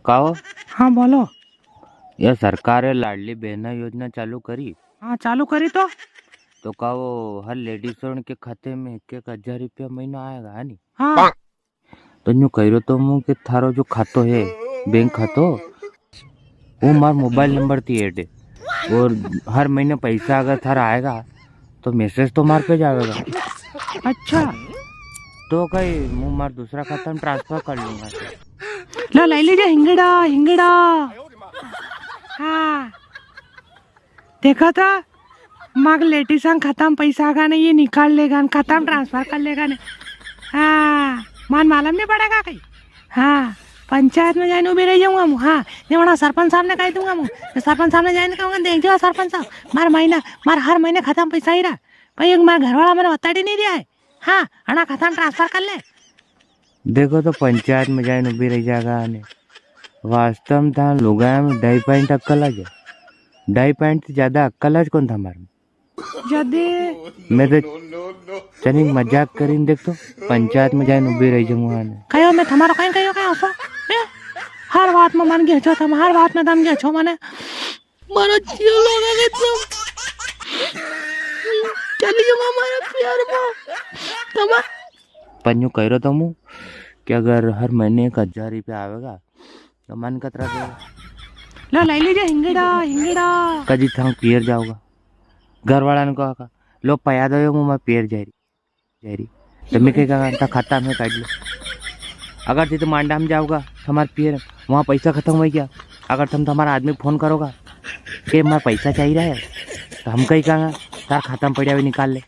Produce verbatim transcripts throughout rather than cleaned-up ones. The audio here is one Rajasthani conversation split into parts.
काओ? हाँ, बोलो। या सरकार है लाडली बहना योजना चालू करी। हाँ, चालू करी तो। तो काओ हर लेडीज के खाते में एक एक हजार रुपया महीना आएगा, है नी? हाँ। तो न्यू कह रहो तो मु कि थारो जो खातो है, बैंक खातो, वो मार मोबाइल नंबर थी ऐड है। और हर महीने पैसा अगर थारा आएगा, तो मैसेज तो मार पे जावेगा। अच्छा। तो कई मु मार दूसरा खाता में ट्रांसफर कर लूंगा। ला, ले लीजे हिंगड़ा, हिंगड़ा। हाँ। देखो तो, माग लेडीज खाता में पैसा आगा ने, ये निकाल लेगा ने, खाता में ट्रांसफर कर लेगा ने। हाँ, मन मालूम नी पड़ेगा कई। हाँ, पंचायत में जाइने उभी रही जाऊंगा मु। हाँ, ने वणा सरपंच साहब ने कह दूंगा मु। तो सरपंच साहब ने जाइने कहूंगा, "देख जो सरपंच साहब, मार महीना, मार हर महीने खाता में पैसा आई रहा। भाई, मार घर वाला मने बताड़ी नी रिया है। हाँ, अणा खाता में ट्रांसफर कर ले।" देखो तो पंचायत में जाइने उभी रही जागा ने। वास्तव में था लुगाया में ढाई पॉइंट अक्कल आ जाए। ढाई पॉइंट से ज्यादा अक्कल आज कौन था मारे में। जदे मैं तो चनिक मजाक करीन देख तो पंचायत में जाइने उभी रही जाऊंगा ने। कहो मैं तुम्हारा कहीं कहो कहीं हंसो? हैं? हर बात में मन गया छो तुम, हर बात में तुम गया छो मने। मारा जियो लोगा के तुम। चली जाऊंगा मारा प्यार में। तुम पर न्यू कह रहा था मु कि अगर हर महीने एक हजार रुपया आवेगा, तो मन कतरा देगा? लो, ले लीजे हिंगड़ा, हिंगड़ा। कदी थां पियर जाओगा, घर वाला ने कहा, "लो, पया दो, मु मार पियर जा रही, जा रही।" तो मैं कह कहा, "था खाता में काट लो।" अगर थी तो मांडा में जाओगा, हमारे पियर, वहाँ पैसा खत्म हो गया, अगर तुम तुम्हारा आदमी फोन करोगा कि मार पैसा चाहिए है, तो हम कहीं कहा, "तार खाता में पड़ा हुए निकाल ले।"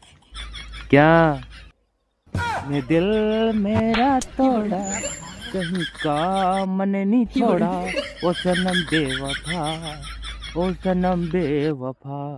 क्या? ने दिल मेरा तोड़ा, कहीं का मन नहीं छोड़ा, ओ सनम बेवफा, ओ सनम बेवफा।